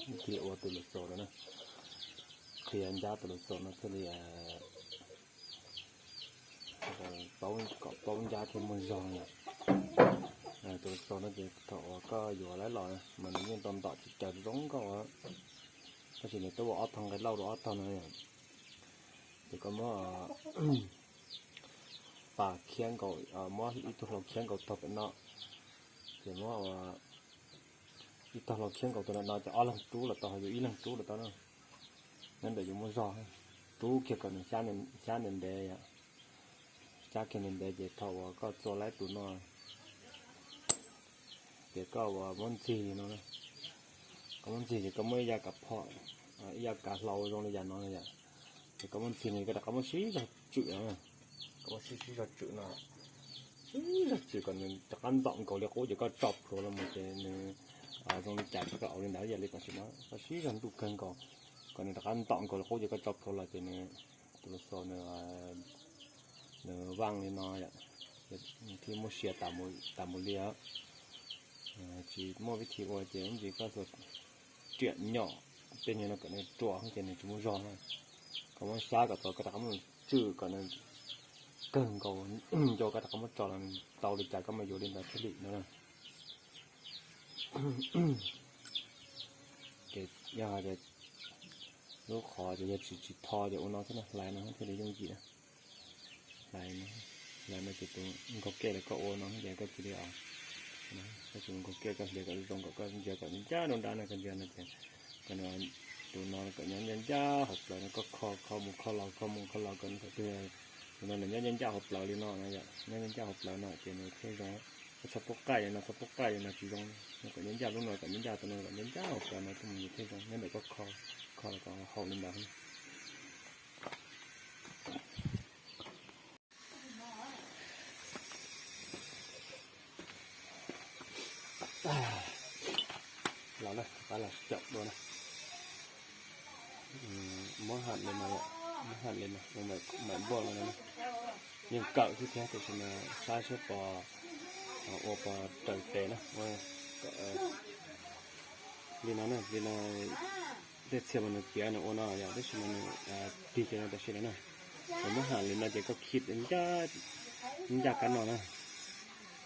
Thiaj ua tus lus xaus no na, qhia ncab tus lus xaus no thiaj li paub, kom paub ncab thiaj muaj zog yom. Tus lus xaus no ces thaum uas koj yuav lawv los mas nws yeej tau ntom tsis caws zoo nkauj, tab sis nws twb ua ob tog nqe lauj rau ob tog no yom. Ces koj muab pas khiab nkaus, muab ib tug hlau khiab nkaus tog pem no, ces muab ib tog hlau khiab nkaus tog no ces ob leeg rub los tau, ho yus ib leeg rub los tau na. Nyob ntawm yus muaj zog, rub kiag kom nws xyab ntev ntev yom. Xyab kiag ntev ntev ces thaum uas koj txua laib tus no ces koj uas muab ntxig li no, koj muab ntxig ces koj muab ib yav kav phom, ib yav kav hlau zoo li yam no yom. Ces koj muab ntxig no koj rov qab muab sib zog tswm, koj muab sib sib zog tswm no, sib zog tswm kom nws rov qab ntom nkaus li qub ces koj tso plhuav los mus ces nws zoo li cas ces koj au li ntawd, yam li tam sim no koj sib zog ntuj kawg nkaus, kom nws rov qab ntom nkaus li qub ces koj tso plhuav los ces nws, tus lus xaus nws, nws vaj li no yom, thiaj muaj sia tas mus li. Tsis muaj vib thi ua ces ib ntsis koj xuas riam nyom tej nyuag no kom nws ruam ces nws tsis muaj zog na. Koj muab xyab kom txog koj rov qab muab tswm kom nws kawg nkaus, nco koj rov qab muab tso los nws tau li cas koj mam yuav li ntawd thiaj li no na. Ces yog hais tias lub qhov ces yog tsis tsis tho ces ua no xwb na, hlais no thiaj li yooj yim na. Hlais no, hlais no ces tus nkaug kej los koj ua no ces koj cia li, koj tus nkaug kej koj hlais kom zoo kom koj ntsia kom ncaj nruab nrab no koj ntsia no ces, koj tus no kom nyob ncaj ncaj hauv plawv no koj kho kho mus kho los kho mus kho los kom tus no nws nyob ncaj ncaj hauv plawv li no, nyob ncaj ncaj hauv plawv no ces nws thiaj zoo. Koj txhob pub qaij li no, txhob pub qaij li no tsis zoo. Kom ncaj ncaj lub no kom ncaj ncaj, tus no kom ncaj ncaj hauv plawv no tuaj mus ces thiaj zoo. Nyob ntawm koj kho, kho los kom haum li ntawd. Los na, pab los caum dua na. Muab ham li no, muab ham li no, mam npuaj li no. Yeej kawm xwb thiab tiam sis mas saib seb puas ua puas raws tes na. Li no na, li no tej txhia mas nws piav nws ua no yom, tab sis mas nws tig cov no tam sim no na. Ces muab ham li no ces koj khi ncaj kab no na.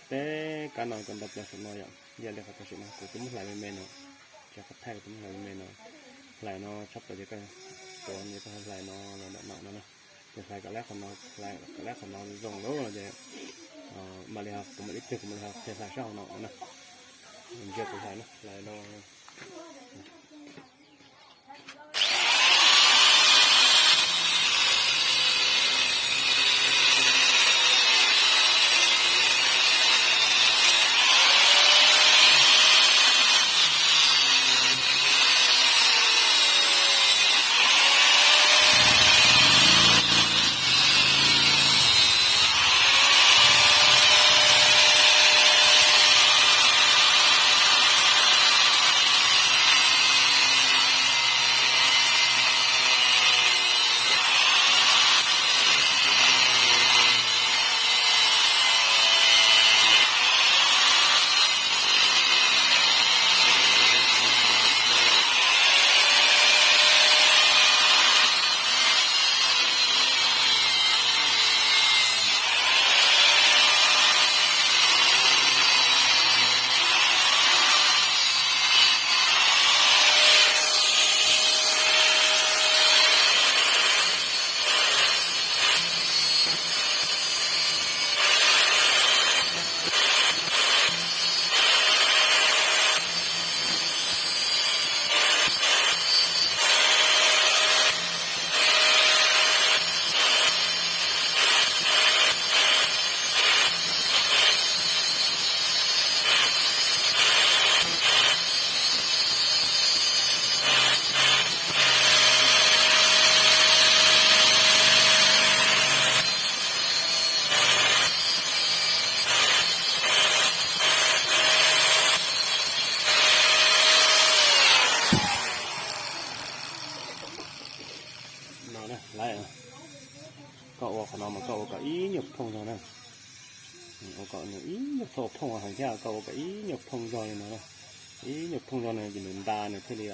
Peb kab no kom ntau plaws saum no yom, yog li qhov tam sim no kuv twb muab hlais me me no, cov qhov thaij kuv twb muab hlais me me no. Hlais no tshaj plaws ces koj tuav ces koj hlais no los ntawm no no na. Ces hlais kom lab qhov no, hlais kom lab qhov no zoo lawm no ces mam li ho, kuv mam li tig kuv mam li ho qhia hlais sab hauv no no na. Ntsia kuv hlais na, hlais no. No na, lawv, koj ua qhov no mas koj ua kom ib nyuag phooj zog na. Ua kom nws ib nyuag txhob phooj heev thiab, koj ua kom ib nyuag phooj zog li no na. Ib nyuag phooj zog no ces nws nta nws thiaj li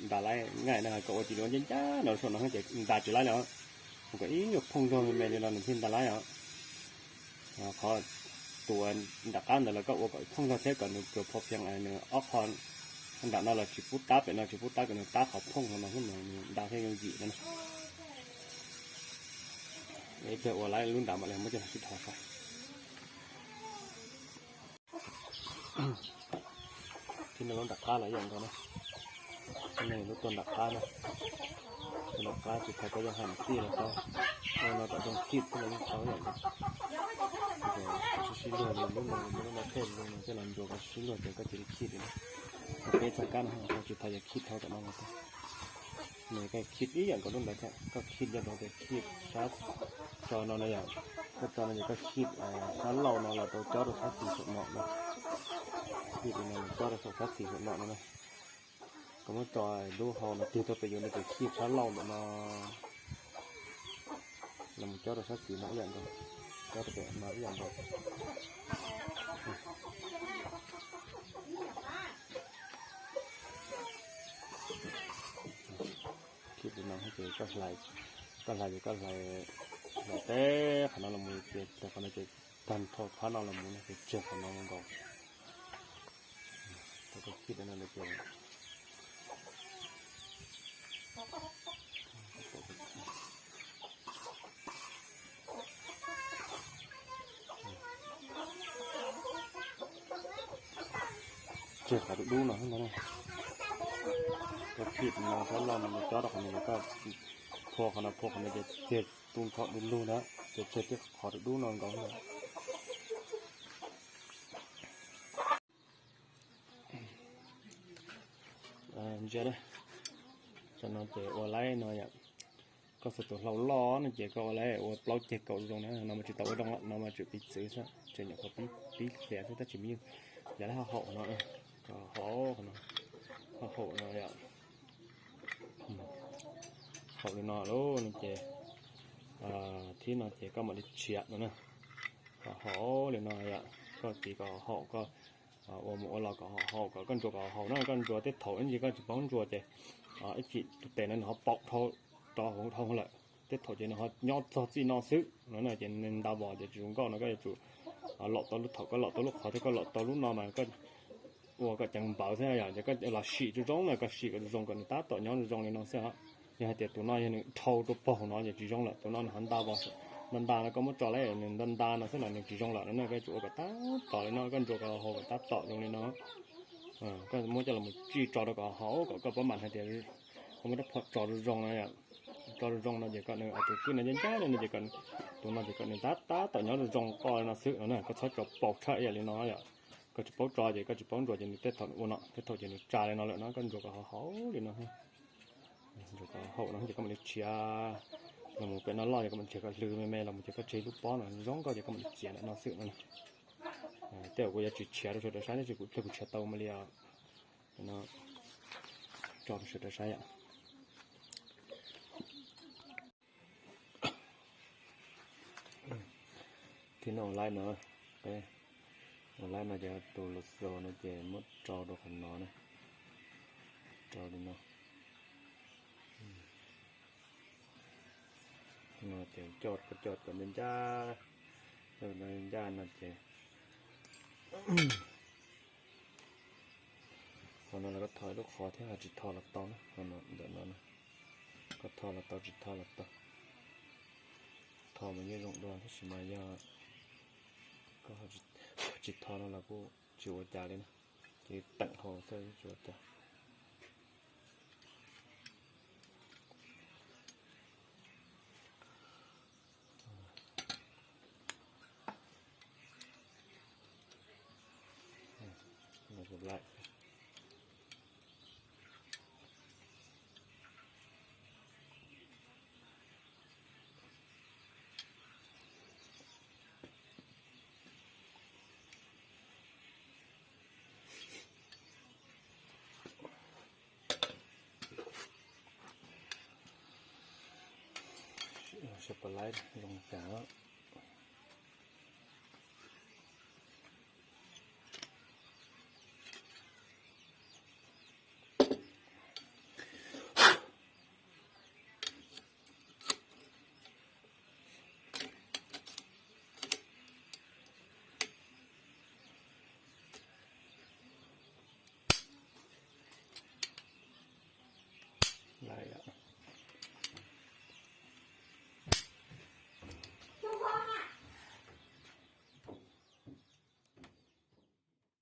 nta laib. Nqaij no koj ua tis luv ncaj ncaj no saum no ces nta tsis laib li os. Kom ib nyuag phooj zog me me li no nws thiaj nta laib os. Qhov tus nram qab ntawd los koj ua kom phooj zog thiab kom nws kawg phov pheev nws ob qho nram no los tsis pub tab pem no tsis pub tab kom nws tab qhov phooj no xwb mas nws nta thiaj yooj yim no. Ib pliag ua laib lub nram mam li muab coj los sib dhos saib. Thiab no lub nram qab los ib yam nkaus na. Thiab no lub tuaj nram qab na. Tuaj nram qab tsis tau koj yeej hais txij los tau. No kom zoo khib thiab los yeej tau ib yam nkaus. Ces sib sib luag li lub no lub no thiaj zoo no thiaj los ntsuas koj sib luag ces koj cia li khib li na. Peb txoj kab no tsis tau yog khib dhau tom no los tau. Nws koj khib ib yam nkaus lub ntawd thiab, koj khib coj rau tias khib sab tso no na yom, koj tso no ces koj khib sab laug no los rau cob rau sab xis saum no na. Khib li no los cob rau saum sab xis saum no no na. Koj muab tso lub hau no tig rau pem yus no ces khib sab laug ntawm no los mus cob rau sab xis no ib yam nkaus, cob rau pem no ib yam nkaus. Khib li no ces koj hlais, koj hlais ces koj hlais, hlais teb qhov no los mus ces txog qhov no ces tag nrho phab no los mus no ces tseg qhov no nkaus. Tau koj khib li no ces tseg qhov dub dub no xwb ntag na. Koj khib no sab laug no mus cob rau qhov no, koj phua qhov no phua qhov no ces tseg tu nrho du lug ntag, ces tseg tib qhov dub dub no nkaus ntag. Ntsia na, tam no ces ua laib no yom. Koj txhua tus hlau loj no ces koj ua laib ua plaub ceg kaum zoo na, no mas tsis tau ua zoo, no mas tseem piv txwv xwb, tseem nyuam qhuav pib hliav xwb tab sis mas yeej yav lab hauv no, hauv no, hauv no yom. Haum li no lauj no ces, thib no ces koj mam li tshiav no na. Kom haum li no yom, koj tiv kom haum, koj ua mus ua los kom haum, kom koj ntsuas kom haum na, koj ntsuas tej thaum ib ntsis koj tsis paub ntsuas ces ib chim tus tes no nws ho paum dhau, rov hauv dhau lawm, tej thaum ces nws ho nyob txog txij no xwb no na, ces nws nta vos ces tsis zoo nkauj no, koj yuav tsum lom tau lub, thaum koj lom tau lub qhov thiab koj lom tau lub no mas koj ua kom ceev npawv xwb yom, ces koj los sim zoo zoo na, koj sim kom zoo zoo kom nws tab tom nyob zoo zoo li no xwb os. Yog hais tias tus no yog nws dhau rau paug no ces tsis zoo lawm, tus no nws ho nta vos, nta nta no koj muab tso lawm nws nta nta no xwb los nws tsis zoo lawm no na, koj yuav tsum ua kom tab tom li no, koj ntsuas kom haum kom tab tom zoo li no. Koj muab coj los tsij tso rau kom haum kom koj pab mam hais tias koj muab rab phom tso zoo zoo no, tso zoo zoo no ces kom nws tus kwj no ncaj ncaj li no ces tus no ces kom nws tab tab tom nyob zoo zoo koj li no xwb no na, koj txhob tso paug tshaj ib yam li no yom. Koj tsis paub tso ces koj tsis paub ntsuas ces nws tej thaum nws ua no, tej thaum ces nws tsa li no lawm no, koj ntsuas kom haum haum li no. Ntsuas kom haum no ces koj mam li tshiav los mus pem no loj ces koj mam li tshiav kom hlws me me los mus ces koj tseg lub pob no zoo nkauj ces koj mam li txiav ntawm no xwb no. Tej zaum kuv yuav tsis tshiav rau sawv daws saib tab sis kuv pliag kuv tshiav tau mas li os. Tso rau sawv daws saib yom. Thib no ua laib no, ua laib no ces tus los xaus no ces muab rau rau qhov no na, rau li no. No ces coj, coj kom ncaj ncaj, coj ncaj no ces qhov no los koj tho lub qhov thiab ho tsis tho los tau na, qhov no ntawm no na, koj tho los tau tsis tho los tau. Tho mas yeej zoo dua tab sis mas yog koj tsis tho no los kuj tsis ua cas li na, ces teem hau xwb tsis ua cas. Sawv pom laib zoo cas.